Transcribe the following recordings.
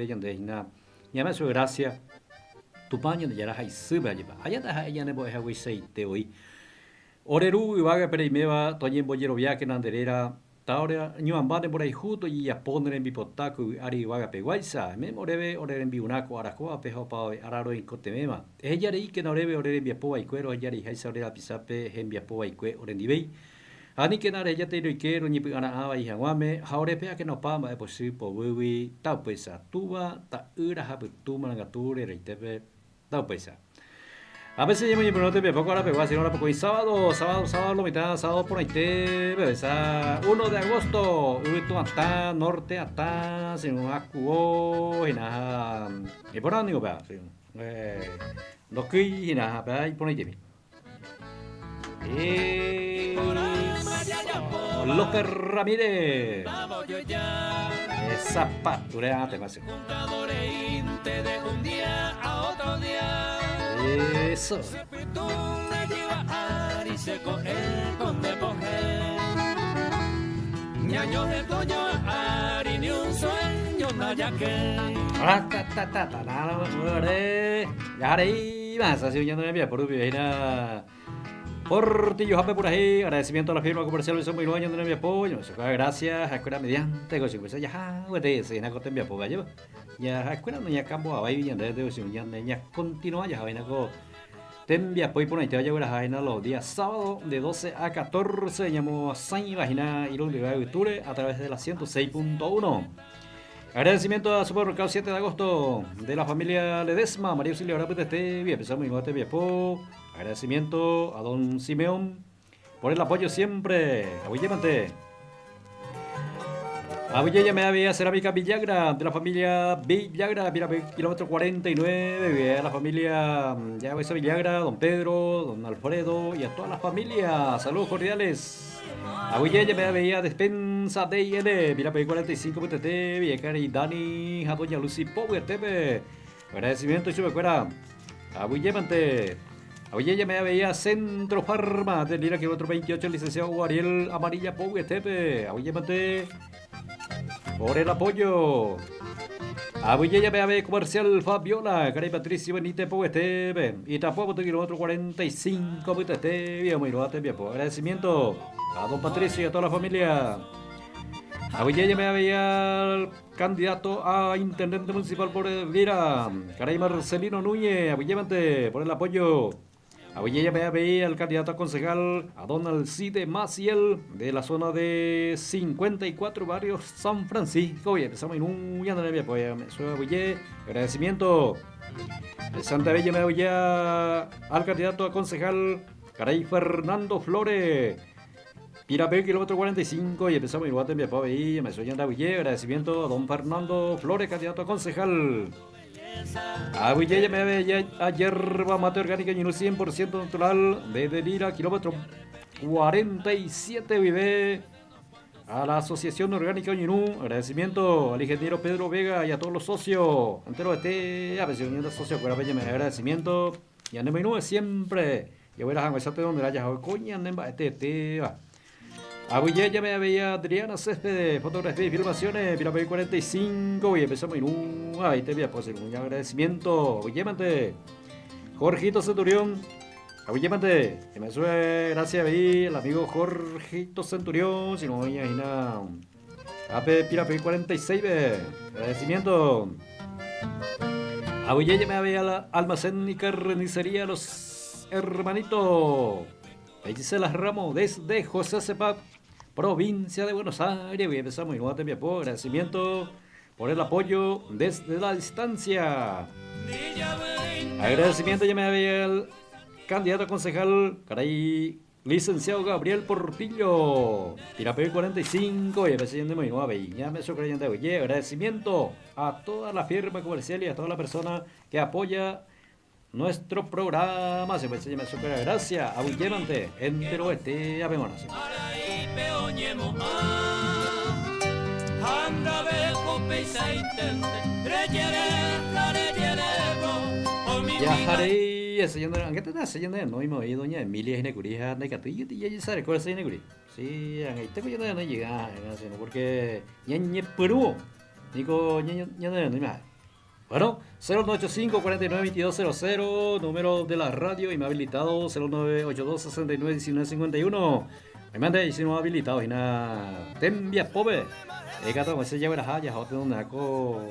kuri ñande hína ñame'ẽ chupe grásia Tupã Ñandejára ha isýpe ajépa. Ha ñande ha'e ñanembo'e hagueichaite voi. Ore Ru yvágape reiméva toñembojeroviákena nde réra, ta ore ñuãmba ne mborayhu tojejapo ne rembipota ko yvy ári yvagapeguáicha. Eme'ẽma oréve ore rembi'urã ko ára kóvape ha opavave ára roikotevẽva. Eheja reíkena oréve ore rembiapo vaikue roheja reiháicha ore rapichápe hembiapo vaikue orendivéi. Ha aníkena rehejátei roike roñepy'ara'ã vai hag̃uáme ha orepe'ákena opa mba'e pochy poguýgui ta upéicha, Túva, Ta'ýra ha Pytu Marangatu rereitépe, ta upéicha. A veces ñamoñepyrũ tembiapo ko arapegua, sino arapokõi sábado, sábado, sábado lo mitã, sábado porãite, bebesa 1 de agosto, yvytu atã, norte atã, sino akuo, hína ha iporã ningo péva, sino, eh, ndokýi hína ha péva iporãitemi. López Ramírez. Zapature ate Eso. Portillo-hápe purahéi, agradecimiento a la firma comercial Luis Omoirũva ñande rembiapo, ñame'ẽsekuaa gracias ha'ekuéra mediante ko chugui jaha gueteri hese hína ko tembiapo ajépa ja ha'ekuéra noñakãmboaváigui ñande ndéve chugui ñande ñakontinua jaha hína ko tembiapo iporãitéva jagueraha hína los días sábado de 12 a 14 ñamoasãiva hína irundyva yvytúre a través de la 106.1. Agradecimiento a Supermercado 7 de agosto de la familia Ledesma, María Auxiliadora Pytete, bien, empezamos igual tembiapo. Agradecimiento a don Simeón por el apoyo siempre. Aguyémante. Aguille me había Cerámica Villagra, de la familia Villagra, mira, kilómetro 49, a la familia ya ves a Villagra, don Pedro, don Alfredo y a toda la familia. Saludos cordiales. Aguille me veía Despensa DIL, mira, 45 PTT, Villacari, Dani, a doña Lucy Power TV. Agradecimiento y chupecuera. Aguyémante. Aguille me veía Centro Farma de Lira, kilómetro 28, licenciado Ariel Amarilla Power TV. Aguyémante. Por el apoyo. Aguille me ve Comercial Fabiola, Caray Patricio Benítez Power TV. Y tampoco kilómetro 45 PTT. Bien, muy bien, Agradecimiento a don Patricio y a toda la familia. Aguille me veía el candidato a intendente municipal por Elvira, Caray Marcelino Núñez, aguillémante por el apoyo. Aguille me veía el candidato a concejal a don Alcide Maciel de la zona de 54 barrios San Francisco. Y empezamos en un agradecimiento. De Santa Bella me veía al candidato a concejal Caray Fernando Flores. Pirapé, kilómetro 45, y empezamos igual también, me soy agradecimiento a don Fernando Flores, candidato a concejal. Aguille, me ve a yerba mate orgánica y 100% natural de Lira, kilómetro 47, vive a la Asociación Orgánica Oñinú. Agradecimiento al ingeniero Pedro Vega y a todos los socios. Entero de este, a veces uniendo socios, agradecimiento. Y a siempre. Y voy a la donde la haya coña, este, este, va. Aguille ya me veía Adriana Céspedes, fotografía y filmaciones, Pirapé 45, y empezamos en un, ahí te voy a poner un agradecimiento, Aguillémante, Jorgito Centurión, Aguillémante, que me sube, gracias el amigo Jorgito Centurión, si no voy a ir a AP Pirapé 46, agradecimiento. Aguille ya me veía la almacén y carnicería Los Hermanitos. Gisela Ramos desde José Cepat, provincia de Buenos Aires. Y empezamos y por agradecimiento por el apoyo desde la distancia. Agradecimiento ya me había el candidato a concejal, caray, licenciado Gabriel Portillo. Tirapé 45 y presidente muy nueva ya me de Agradecimiento a toda la firma comercial y a toda la persona que apoya nuestro programa. Se puede llamar super gracias. Abullevante, entero este, apemonos. Ya haré, ese aunque te hace no mismo doña Emilia Ginecuri, ya ya sabe cuál es Ginecuri. Sí, aunque te no llega, porque ñe Perú, digo ñe ñe no. Bueno, 0985 49 22 00, número de la radio y me ha habilitado 0982 69 19 51. Me manda y si no habilitado y na tembia pobe. Ekatu ese jagueraha jaho tenonderã ko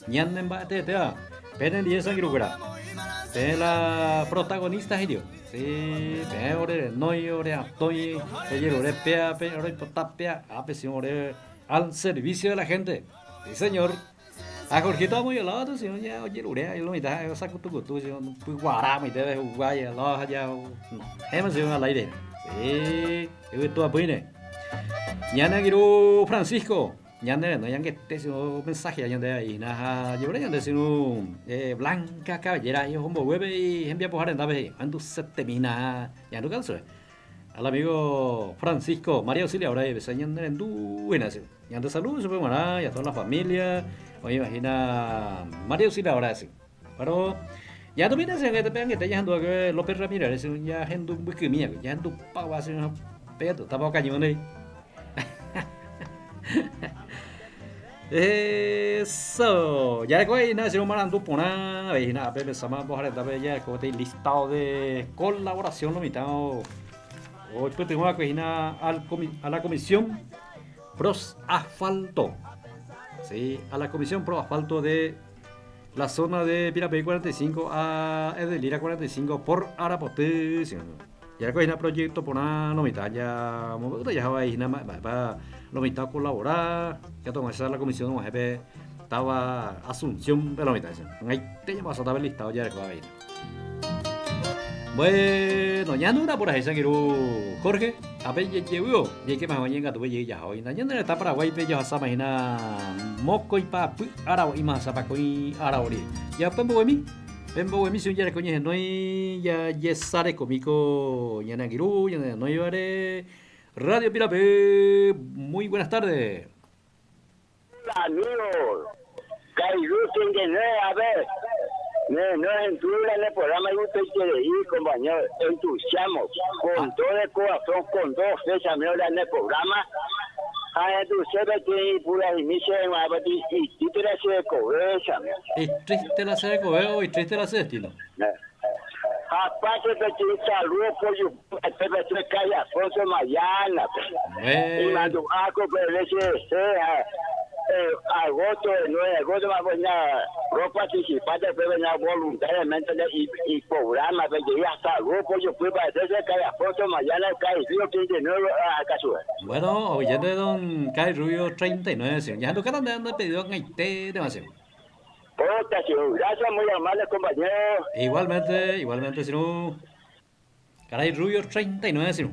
ñane mba'eteetéva. Pene ndie sangirũkuéra. Peẽ la protagonista he'írio. Sí, peẽ ore renói, ore atõi, pejerure péa, pe roipota péa, ápe si ore al servicio de la gente. Sí, señor. Ha Jorgito amo iolado, si no ya ojerure ahí lo mitad, ha'e osakutukutu, si no pyguara amoite huguái alado ha ja nohẽma si no al aire. Sí, yvytu apýine. Ñane angirũ Francisco, ñane renói angete si no mensaje ñande ahí hína ha jerure ñande si no Blanca Cabellera he'i ohomboguépe hembiapoha rendápe he'i, ohendusetemína ñandu katu. Al amigo Francisco, María Auxiliadora he'i, ñane rendu hína si. Ñande saludo chupe g̃uarã y a toda la familia oĩva hína María Auxiliadora hese. Pero ñahendu che angete pe angete ñahendu va'ekue López Ramírez re sino ñahendu mbykymi va'ekue, ñahendupáva sino péto tápa okañy ndéi. Eso, jareko hína che momarandu porã avei hína ápe mesáma mboharendápe jareko peteĩ listado de colaboración lo mitã oipytyvõ va'ekue hína a la comisión Pros Asfalto. Sí, a la Comisión Pro Asfalto de la zona de Pirapey 45 a Edelira 45 por Arapoty. Sí. Ya hína proyecto porã lo mitã ya mombe'úta jaha hína mba'épa lo mitã colaborar ya toma esa la comisión og̃uahẽpe táva Asunción pe lo mitã. Ag̃aite ñambohasáta pe listado jarekóva hína. Bueno, ñanúra por ahí angirũ Jorge, ape jejevývo, jaikéma hag̃ua ñe'ẽngatu jey jaha oĩna ñane retã Paraguáipe jahasáma hína mokõipaapy aravo'íma hasa pakõi aravori. Ja pemboguemi, pemboguemi si ojareko ñehenói jajesarekomi ko ñane angirũ, ñane renóivare. Radio Pirape, muy buenas tardes. Hola amigo, Kairu chengenói ave, nerenói hendúra ne programa igustoiterei compañero, entusiasmo, con todo de corazón, con todo fe chame la ne programa, ha henduse peteĩ puraheimi chéve g̃uarã peteĩ itriste la che rekove chame. Itriste la che rekove o itriste la che destino. Ha pase peteĩ saludo pojuhu va'ekue pe Calle Alfonso Mayana-pe. Imandu'a ko peve cherehe ha agosto de 9 de agosto ma voy na ro participante upépe na voluntariamente y programa-pe jey ha saludo pojuhu va'ekue che Calle Alfonso Mayana Calle Rubio 39 Akasue. Bueno, oyente don Calle Rubio 39, señor. Ñahendukáta nde ande pedido ag̃aite demasiado. Pota, señor. Gracias, muy amable, compañero. Igualmente, igualmente, señor. Caray, Rubio 39, señor.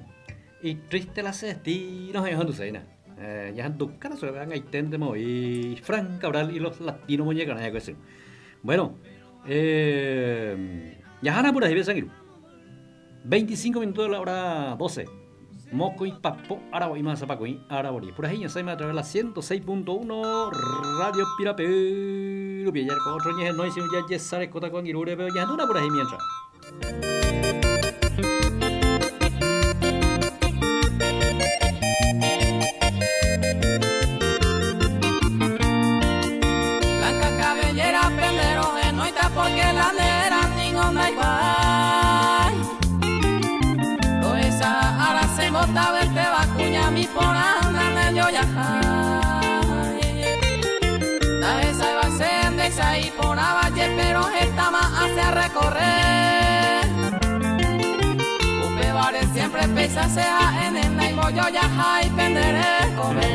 Y triste la destino, señor Anduceina. Eh, ya anducara se vean ahí tendemos y Fran Cabral y los latinos muñecas, Bueno, eh, ya jana por ahí, ves, 25 minutos de la hora 12. Mokõi papo aravo'i masapakõi aravori. Purahéi ñasẽme a través la 106.1 Radio Pirapy rupi. Jareko otro ñehenói si jajesarekóta ko angirũre pe oñehendúna purahéi mientra. Blanca cabellera pendero henoita porque la nera ningo ndaikuaái. Rohecha ára che mbotavýnteva kuñami porã nande jojaha. Ndahecháiva che ndéicha iporãva jepérõ hetáma asẽ arrecorre. Upévare siempre péicha che ha'e ne ndaimbojojahái pende rekove.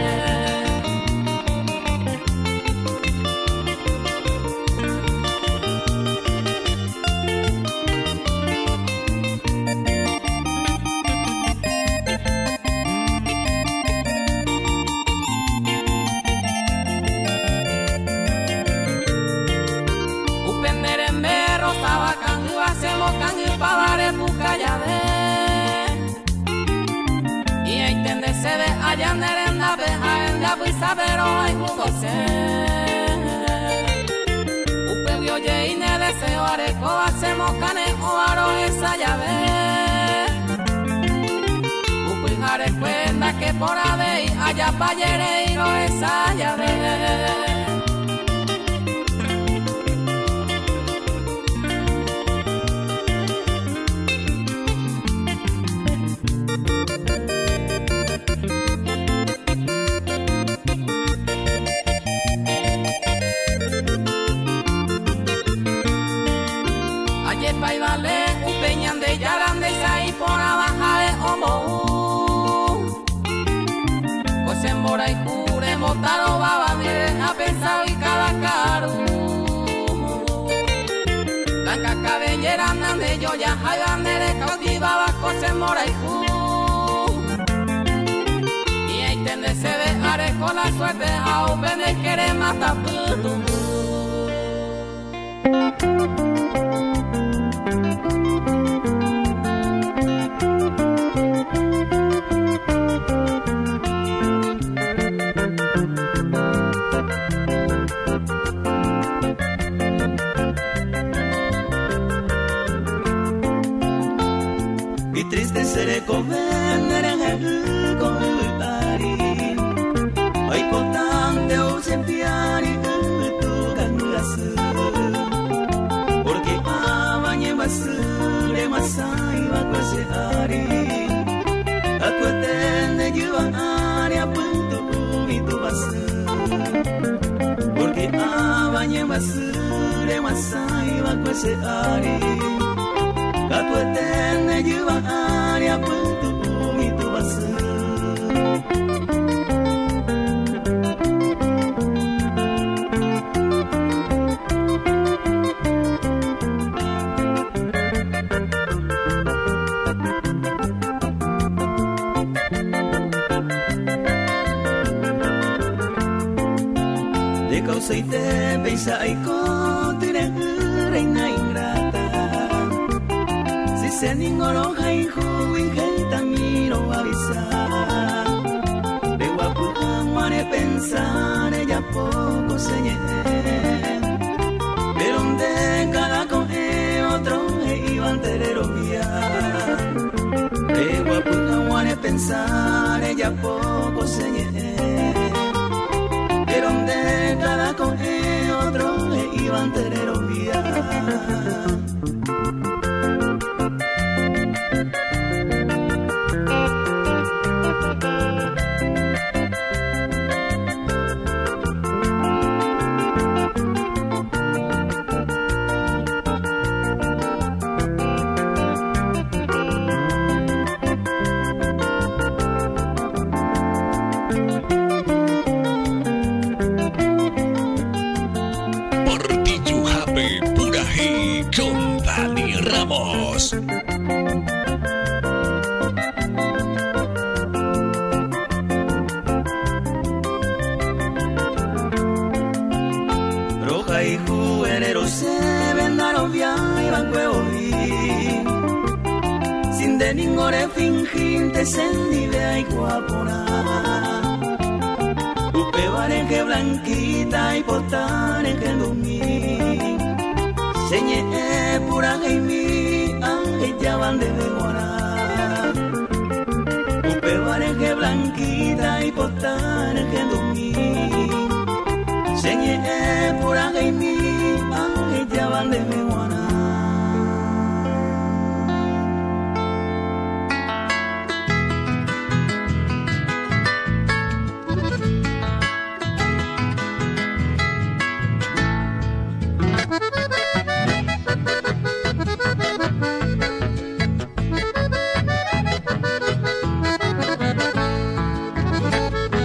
Upe nde rembe rosava kangýva che mokangypáva repuka jave. Hi'ãite nde chéve aja nde rendápe ha'e nde apysápe rohayhúvo che. Upégui ojei ne deseo arekóva che mokane'õva rohecha jave. Upyharekue ndake porãvei ajapa jerei rohecha jave. Ajepaivale upe Ñandejára ndeisai porãva ha'e ombou. Ko che mborayhu rembotarováva ndive apensagui cada karu. Blanca cabellera nande jojaháiva nde recautivaba ko che mborayhu. Hi'ãite nde chéve areko la suerte ha upe nde ykére matapytu'u. Y triste seré con Importante o Porque amañe masure masai va ari Acuetende lleva área punto mi tu basu Porque amañe masure masai va ari Katuetende lleva área punto mi tu basu De causa y te pensa y tire reina ingrata. Si se ningoro y y miro avisar. De guapo muere pensar ella poco se Pero de cada con otro iban terero guía. De guapo muere pensar ella poco se Pero de cada con otro iban terero guía. Portillo Jape Purají con Dani Ramos. Roja y juguerero se vendaron via y van Sin de ningore finginte sendive y guapona. Upe que blanquita y potare que dumi. Señe pura mi ángel ya van de beguana. Upe que blanquita y potare que dumi. Señe pura mi ángel ya van de beguana.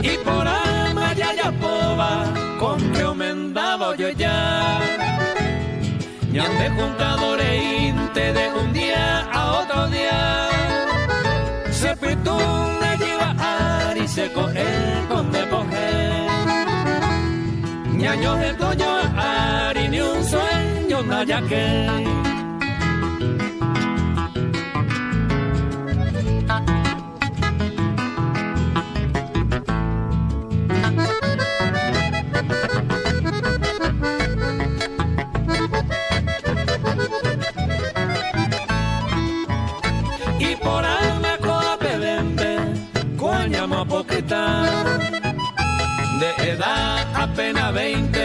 Y por alma ya ya poba, con que aumentaba yo ya. Ñande juntadores inte de un día a otro día. Se pituna lleva ari se coge con de poje. Ñaños de toño ari ni un sueño naya que. Y por alma coa pebembe, coañamo a poqueta. De edad apenas 20,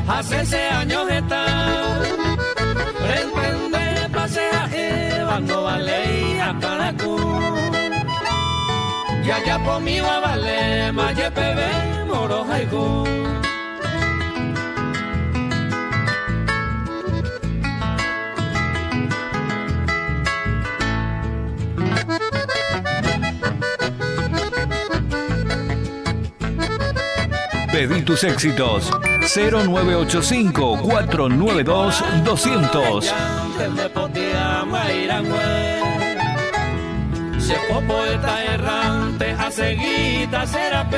hace ese años está. Prende pasea Eva, no vale a Caracú. Y allá por mi va vale, maye pebe, moro haiku. Pedí tus éxitos. 0985 492 200. Se poeta errante a seguita serape.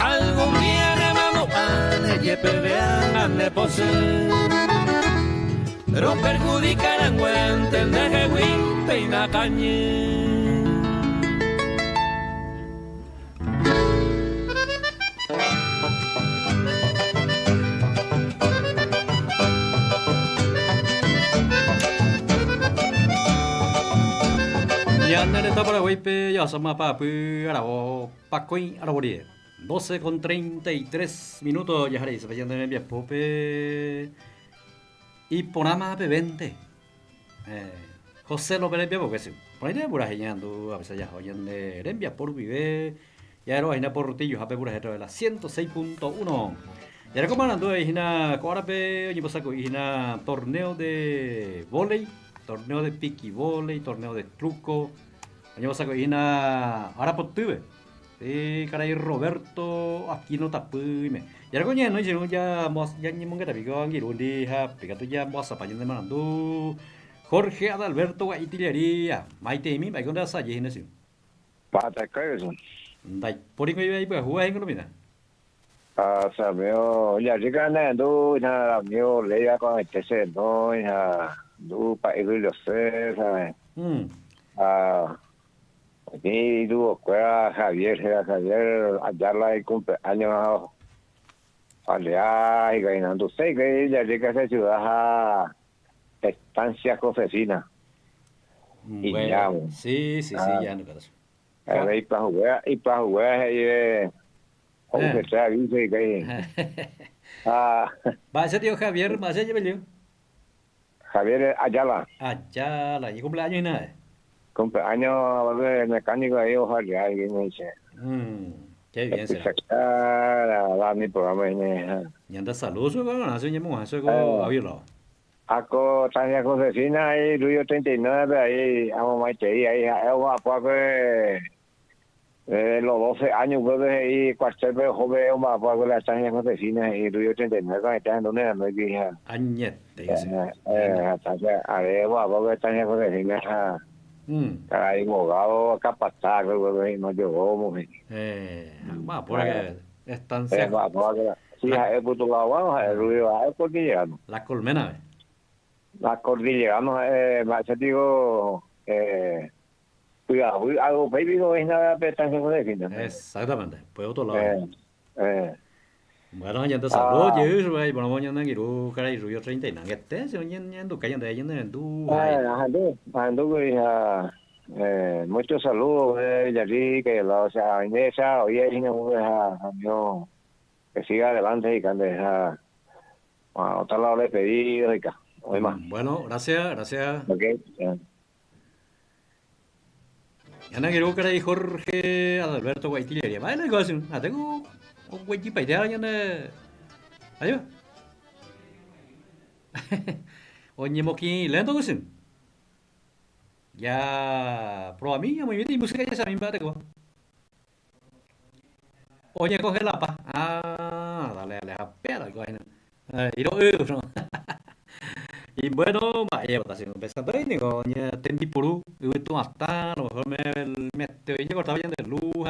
Algún día ne mamo ane yepe ane pose. Pero perjudicarán entender peina cañe. Ya está Paraguay, ya somos pa arabo pacoin araborie. 12 con 33 minutos ya haré se vayan de enviar pope y ponama pe 20. José López envía porque sí. Por ahí de pura a veces ya oyen de envía por vive ya era vaina por rutillo jape pura de la 106.1. Y ahora como ando hina coarape oye pasa hina torneo de vóley, torneo de piqui vóley, torneo de truco. Oye pasa hina ahora por tuve. Sí, caray Roberto Aquino Tapuime. Y ahora coño no hicieron ya ya ni monga tapico angirundi ja picato ya mos de manandu. Jorge Adalberto Guaitillería. Maite mi, vai contar essa aí, né, senhor? Pata eso. Dai, por ingo iba a jugar en Colombia. Ah, sabeo, ya chica na du na mío leia con este se no ya du pa ir lo sé, ¿sabes? Ah, aquí du cueva Javier, Javier Ayala y cumpleaños Alea y ganando sé que ya llega a esa ciudad a Estancia Josefina. Y bueno, ya, sí, sí, sí, ya no A ver, y para jugar, y para jugar, ahí, que sea, dice que Ah. Va ese tío Javier, va ese lleve Javier Ayala. Ayala, y cumpleaños y nada. Cumpleaños el mecánico ahí, ojalá, y me dice. Qué bien, será. Da mi programa y anda saludos, bueno, hace un eso con Javier Ako Tania Josefina ahí Luyo 39 ahí amo maite ahí eu apo que los 12 años pues ahí cuartel pero joven eu apo la Tania Josefina y Luyo 39 está en donde no dije Añete eh a ver apo que Tania Josefina Caray, abogado capataz, no llegó, va, por que estancia. Sí, es por tu lado, es Ruido, es cordillerano. La colmena, La cordillerano, se digo, cuidado, algo baby no es nada de estancia Josefina. Exactamente, por otro lado. Bueno, ya te saludo, yo voy, bueno, mañana quiero caray, Ruido 39, este, se oyen yendo, callan de yendo en tu. Hija, muchos saludos, Villarrica, o sea, Inés, oye, que siga adelante y que ande a otro lado le pedido y que, hoy más. Bueno, gracias, gracias. Ok, ya. Ya no quiero caray Jorge Adalberto Guaitillería. Vale, cosa, ah, tengo un güey pa idea ya no. Ayo. Oye, moki lento cosa. Ya, pro a mí, muy bien, y música ya saben, va, tengo. Oye, coge la pa. Ah, dale, dale, a peda, algo ahí. Y lo no. Y bueno, vaya, votación empezando ahí, digo, ya tendí puru, y tú hasta, a lo mejor me me te oye cortaba ya de luz,